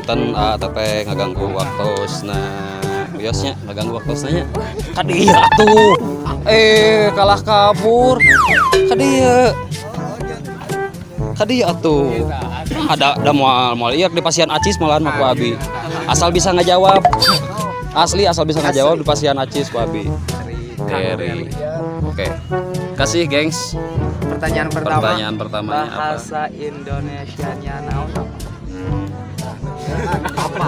Punten, teteh, ngaganggu waktosna. Wios nya, ngaganggu waktosna nya. Ka dieu atuh. Eh, kalah kabur. Ka dieu. Ka dieu atuh. Ada moal moal iya di pasihan acis malahan mah ku abi. Asal bisa ngajawab. Asli, asal bisa ngajawab di pasihan acis ku abi. Terry. Oke. Kasih, gengs. Pertanyaan pertama. Pertanyaan pertamanya apa? Bahasa Indonesianya naon apa?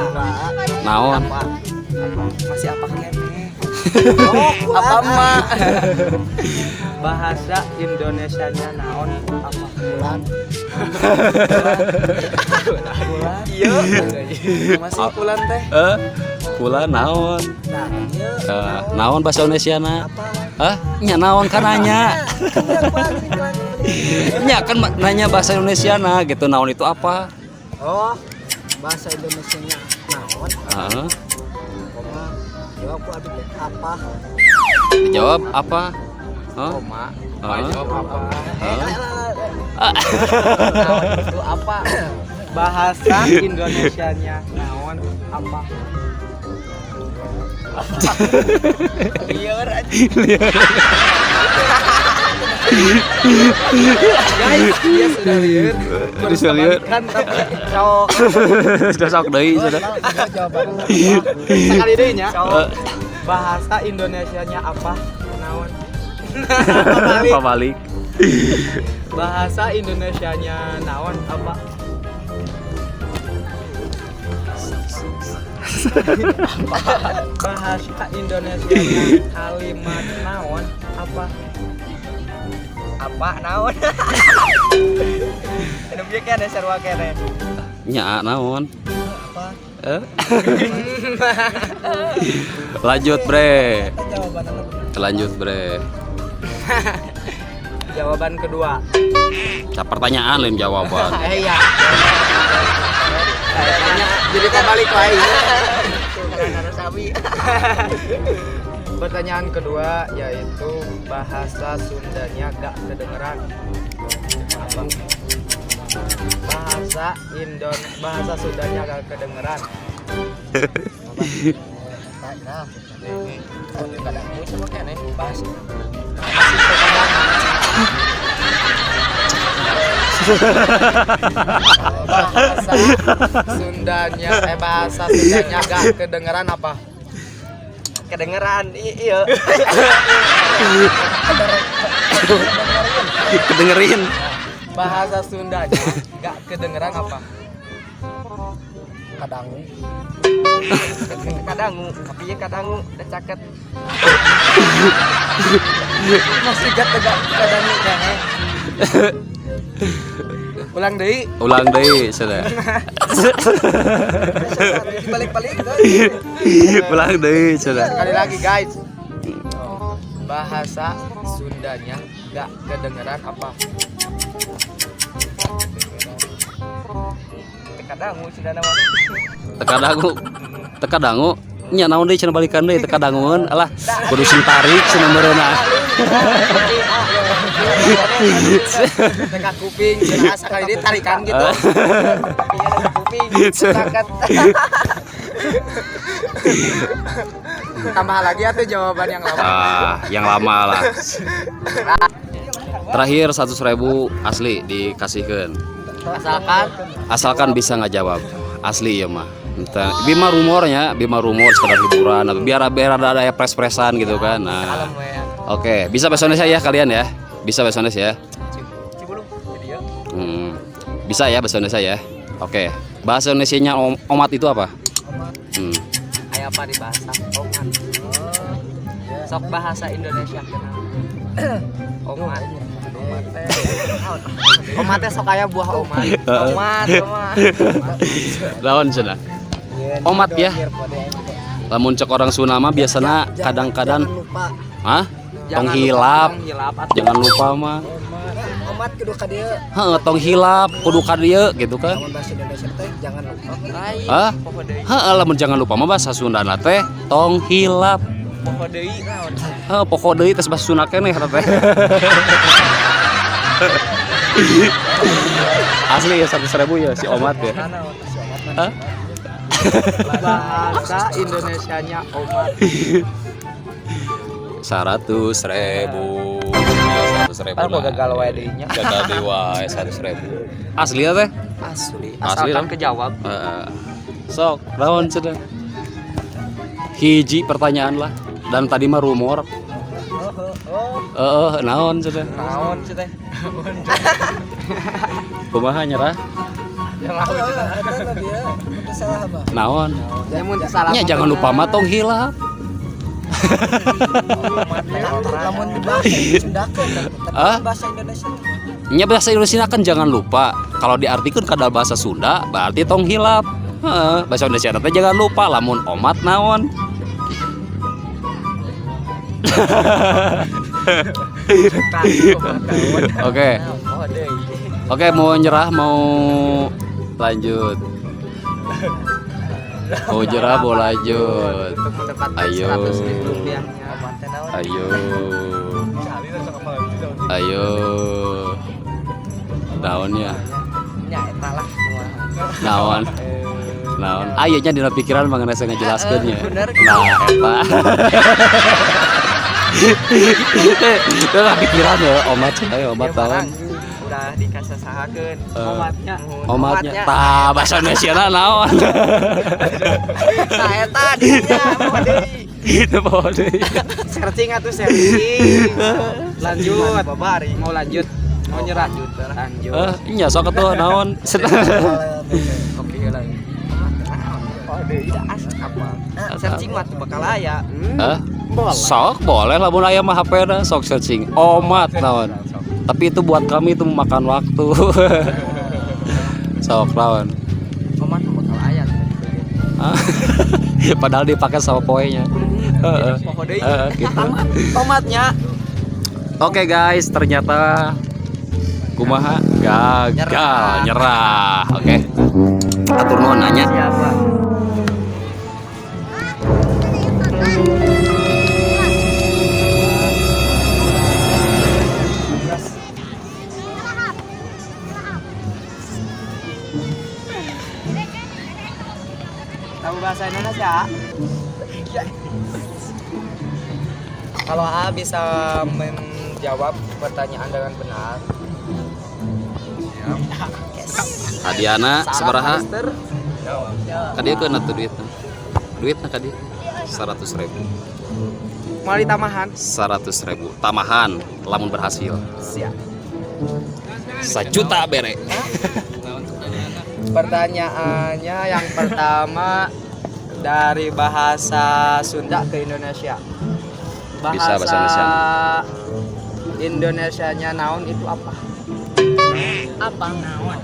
Naon? Apa? Masih apa keneh? Oh, apa mak? Bahasa Indonesianya naon apa? Bulan. Bulan. Iya. Masih bulan teh. Eh, kula naon? Nah, ieu. Eh, naon bahasa Indonesia na? Apa? Hah? Nya naon kan nanya. Nya kan nanya bahasa Indonesia na gitu, naon itu apa? Oh, bahasa Indonesianya naon? Heeh. Koma. Jawab ku abi teh apa? Dijawab apa? Hah? Koma. Hah? Jawab apa? Hah? Naon itu apa? Bahasa Indonesianya naon apa? Lieur aja. Guys, dia sudah lieur. Dia sudah lieur. Kan tapi cowok Sudah sok deui sudah. sekali deui nya. Eh, Bahasa Indonesianya apa? Naon? apa balik? Bahasa Indonesianya naon apa? Bahasa Indonesianya kalimat naon apa? Apa naon? Anu bieu kan ada sarua keneh. Nya naon? Apa? Eh? Lanjut, Bre. Jawabannya bener. Lanjut, Bre. Jawaban kedua. Nah, pertanyaan lain jawaban. Eh iya. Kayaknya jadi kebalik lagi. Karena sawi. Pertanyaan kedua yaitu bahasa Sundanya gak kedengeran. Apa? Bahasa Sundanya gak kedengeran. Nah, kadang sama keneh bahasa. Bahasa Sundanya bahasa Sundanya gak kedengeran apa? Kedengeran iya. Kedengerin. Bahasa Sundanya gak kedengeran apa? Kadangu. Kadangu, tapi ya kadangu udah caket. Masih gak tegak kadangu keneh. Ulang deui. Ulang deui sudah. Balik-balik. Ulang deui sudah. Sekali lagi guys. Bahasa Sundanya gak kedengeran apa? Kadangu sudah nama. Teka dangu. Teka dangu. Nya naon deui cenah balikan deui teka dangueun. Alah, kudu sing tarik cenah meureunna. Teka kuping, cenah sekali deui tarikan gitu. Iya, kuping caket. Tambah lagi atau jawaban yang lama? Ah, yang lama lah. Terakhir 100.000 asli dikasihkan. Asalkan Asalkan bisa ngajawab. Asli ya mah. Entah, Bima rumornya, Bima rumor sekedar hiburan atau biar biar ada ada pres-presan gitu kan. Nah. Oke, bisa bahasa Indonesia ya kalian ya? Bisa bahasa Indonesia ya? Cibulung jadi ya. Hmm. Bisa ya bahasa Indonesia ya? Oke. Bahasa Indonesianya omat itu apa? Hmm. aya apa di bahasa omat. Sok bahasa Indonesia kenal. Omat. Omat teh. Omat teh sok aya buah omat. Omat, omat. Lawan cenah. Omat ya. Lamun cek orang Sunda mah biasana kadang-kadang Jangan lupa. hah? Tong Jangan lupa, hilap. Tong hilap atuh. Jangan lupa mah. Omat kudu ka dieu. Heeh, tong hilap kudu ka dieu gitu kan. Lamun bahasa Indonesia teh jangan lupa. Lain. Hah? Poho deui. Heeh, lamun jangan lupa mah bahasa Sundana teh tong hilap. Poho deui naon. Heeh, pokok deui tes bahasa Sunda keneh eta teh. Asli ya 100.000 ya si Omat ya. Naon. Hah? Bahasa Indonesianya omat. 100.000. 100.000. Kan gua gagal wae deui nya. Gagal deui wae 100.000. Asli ya teh? Asli. Asli Asalkan dong. kejawab. Heeh. Sok, naon cenah? Hiji pertanyaan lah. Dan tadi mah rumor. Heeh, naon cenah? Naon sih teh? Kumaha nyerah? Ada dia, itu salah apa? Naon? Ya mun salah. Nya jangan lupa mah tong hilap. Lamun di bahasa Sundakeun tapi Ah? bahasa Indonesia. Nya bahasa Indonesia kan jangan lupa. Kalau diartikan kada bahasa Sunda berarti tong hilap. Heeh, bahasa Indonesia teh jangan lupa lamun omat naon. Oke. Oh deui. Oke, mau nyerah mau lanjut. Mau nyerah mau lanjut. Untuk mendapatkan Ayo. 100.000 rupiahnya. Ayo. Ayo. Naon ya? Nya eta lah kumaha. Naon? Naon? Ayo nya dina pikiran mengenai saya ngejelaskeunnya. Bener. Nah, eta. Itu lah pikiran ya, omat cenah omat Ya, naon. barang udah dikasasahakeun. Eh, Omatnya. Omatnya. Tah, bahasa Indonesia naon. Nah eta dinya poho deui. Itu poho deui. Searching atuh searching. Lanjut. Babari. Mau lanjut? Mau nyerah? Lanjut. Eh, nya sok atuh naon. Oke lah. Oh deui dah as apa? Searching mah teu bakal aya. Hah? Sok boleh lah mun aya mah HP na sok searching omat naon. Tapi itu buat kami itu memakan waktu. Sok naon. Omat mah bakal aya. Ah. Padahal dipakai sama poenya. Heeh. Poho deui. Heeh, gitu. Omatnya. Oke guys, ternyata kumaha gagal nyerah. Oke. Atur nuhun nanya. Siapa? Tahu bahasa Indonesia? Kalau A bisa menjawab pertanyaan dengan benar. Hadiana Salah, sabaraha? Mister. Ka dieu keun atuh duitna. Duitna ka dieu. 100.000. Mau ditamahan? 100.000 tambahan lamun berhasil. Siap. 1 juta bere. Pertanyaannya yang pertama dari bahasa Sunda ke Indonesia. Bisa bahasa Indonesia. Indonesianya naon itu apa? Apa naon?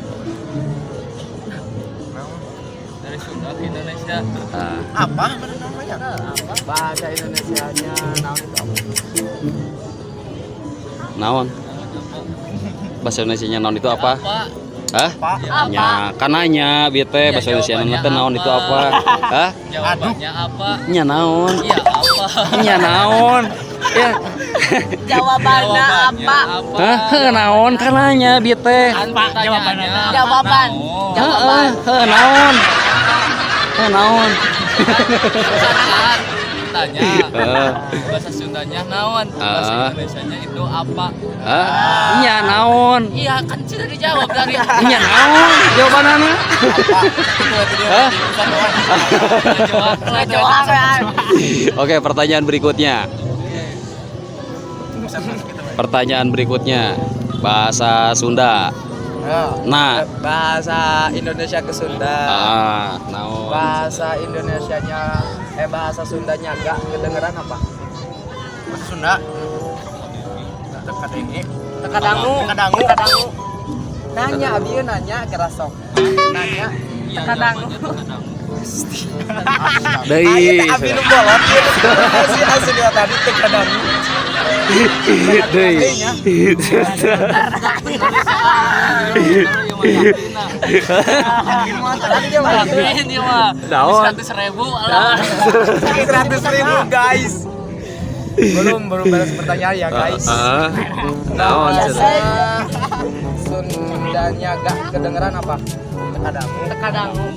Dari Sunda ke Indonesia. Nah, Apa namanya? Bahasa Indonesianya naon itu apa? Naon? Bahasa Indonesia naon itu apa? Apa? Hah? Apa? Nya, kan nanya bieu teh bahasa Iya, Indonesia jawabannya teh naon itu apa? Hah? Jawabannya apa? Nya naon? Iya apa? Nya naon? Ya. Jawabannya apa? Hah? Heuh, naon kan nanya bieu teh. Apa jawabannya? Jawaban. Heeh, heuh naon? Heuh naon? Kan tanya Heeh. bahasa Sundanya naon, bahasa Ah. Indonesianya itu apa? Hah? Nya naon? Iya kan sudah dijawab dari Nya naon jawabanana? Hah? Jawab. Oke, pertanyaan berikutnya. Pertanyaan berikutnya. Bahasa Sunda. Nah, Bahasa Indonesia ke Sunda. ah, naon? Bahasa Indonesianya bahasa Sundanya gak kedengeran apa? Bahasa Sunda. Teka dengi. Tekadangu. Tekadangu. Tekadangu. Nanya abi nanya kerasok. Nanya Tekadangu. Deui. Abi nu bolot ieu si asli tadi teka dangu. Deui. Ini mah Naon? 100.000 lah. 100.000 guys. Belum belum beres pertanyaan ya guys. Ah, naon? Bahasa Sundanya gak kedengeran apa? Tekadangu. Tekadangu.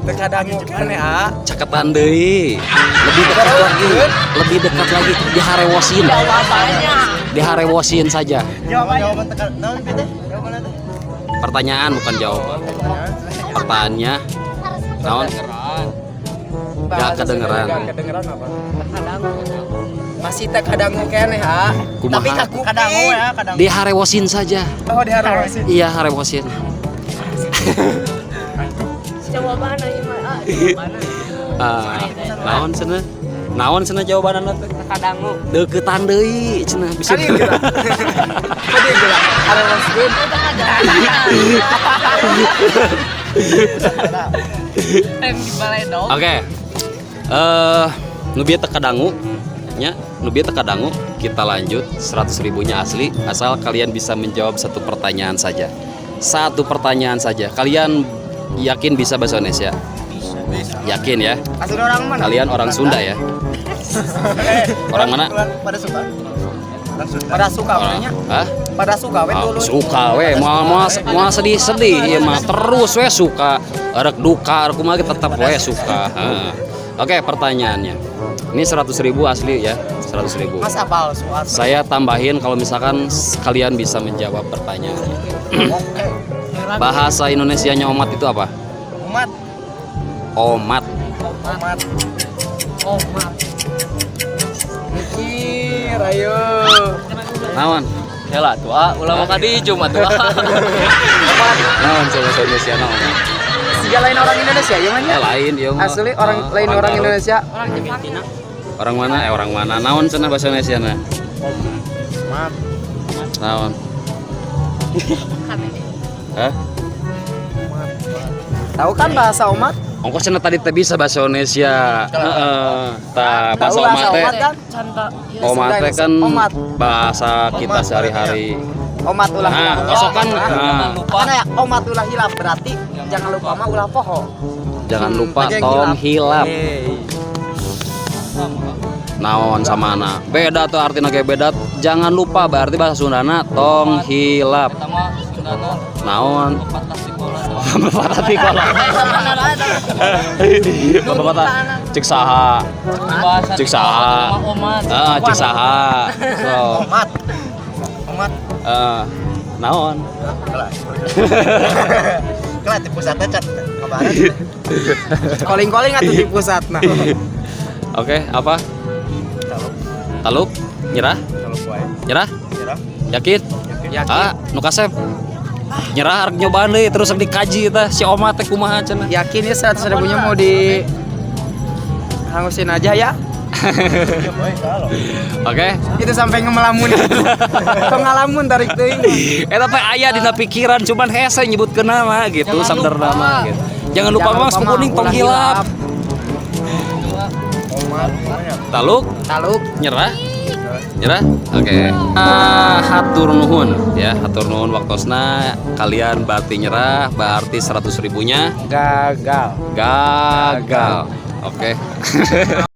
Teu kadangu keneh ah. Caketan deui. Lebih dekat lagi. Lebih dekat lagi diharewosin. Jawabannya. Diharewosin saja. Jawaban teka naon teh? Jawaban teh. Pertanyaan, bukan jawaban. Pertanyaannya naon? Gak kedengeran. Gak kedengeran apa? Masih teu kadangu keneh ah. Kumaha? Tapi kaku Kadangu ya, kadangu. Diharewosin saja. Oh, diharewosin. Iya, harewosin. Jawabannya mah ah, jawabannya. Ah, naon cenah? Naon cenah jawabanna teh? Kadangu. Deketan deui cenah bisa. Kali geura. Kali geura. Harewosin. Yang di balai dong. Oke. Nu bieu teu kadangu nya, nu bieu teu kadangu, kita lanjut 100 ribunya asli asal kalian bisa menjawab satu pertanyaan saja. Satu pertanyaan saja. Kalian yakin bisa bahasa Indonesia? Yakin ya? Asli orang mana? Kalian orang Sunda ya? Orang mana? Pada suka. Orang Sunda. Pada suka Orang, we nya. hah? Pada suka we Ah, tulus. suka we, moal moal moal sedih-sedih ieu mah terus we suka. Erek duka, erek kumaha ge tetep we suka. Heeh. Oke, pertanyaannya. Ini 100 ribu asli ya, 100 ribu. Mas apal soal. Saya tambahin kalau misalkan kalian bisa menjawab pertanyaannya. Oke. Bahasa Indonesianya omat itu apa? Umat. Omat. Umat. Omat. Mikir ayo. Naon? Helah tuh ah, ulah mah ka dieu mah tuh. Naon coba bahasa Indonesia naon? Siga lain orang Indonesia ya mah nya? Eh, lain ieu mah. Asli orang Ah, lain orang Garut. Indonesia. Orang Jepang. Orang mana? Eh, orang mana? Naon cenah bahasa Indonesia na? Umat. Naon? KB. Hah? Tahu kan bahasa omat? Ongkos cenah tadi teh bisa bahasa Indonesia. Heeh. Tah, bahasa Tahu omat bahasa teh. omat kan? Contoh. Omat teh kan Omat. bahasa kita sehari-hari. Omat ulah Nah, hilap. kosok kan Jangan nah, lupa. Karena ya omat ulah hilap berarti jangan lupa mah ulah poho. Jangan lupa Ada yang tong hilap. Hey. Naon sama anak. Beda tuh artinya kayak beda. Jangan lupa berarti bahasa Sundana tong hilap. Eta mah Sundana. Naon? Pepatah sekolah. Pepatah tikola. Pepatah cek saha? Bahasa Cek saha? mah omat. Ah, cek saha? So, Umat. Umat. eh, naon? Kelah. Kelah di pusatnya cat kabaran. Koling-koling atuh di pusat nah. Oke, apa? Taluk. Taluk? Nyerah? Taluk wae. Nyerah? Nyerah. Yakin? Yakin. Ah, nu kasep. Nyerah arek nyobaan deui terus rek dikaji tah si Oma teh kumaha cenah. Yakin ya 100 ribunya mau di hangusin aja ya. Ya boy, kalau. Oke. Itu sampai ngelamun. Kok ngalamun tarik teuing. Eta teh aya dina pikiran cuman hese nyebutkeun nama gitu, Jangan sabenerna lupa. mah gitu. Jangan lupa Jangan mah lupa kuning mah, tong ulah hilap. Umat. Umatnya. Taluk, Taluk. Nyerah? Nyerah? Oke. Ah, hatur nuhun ya, hatur nuhun waktosna kalian berarti nyerah, berarti 100 ribunya Gagal. gagal. Oke.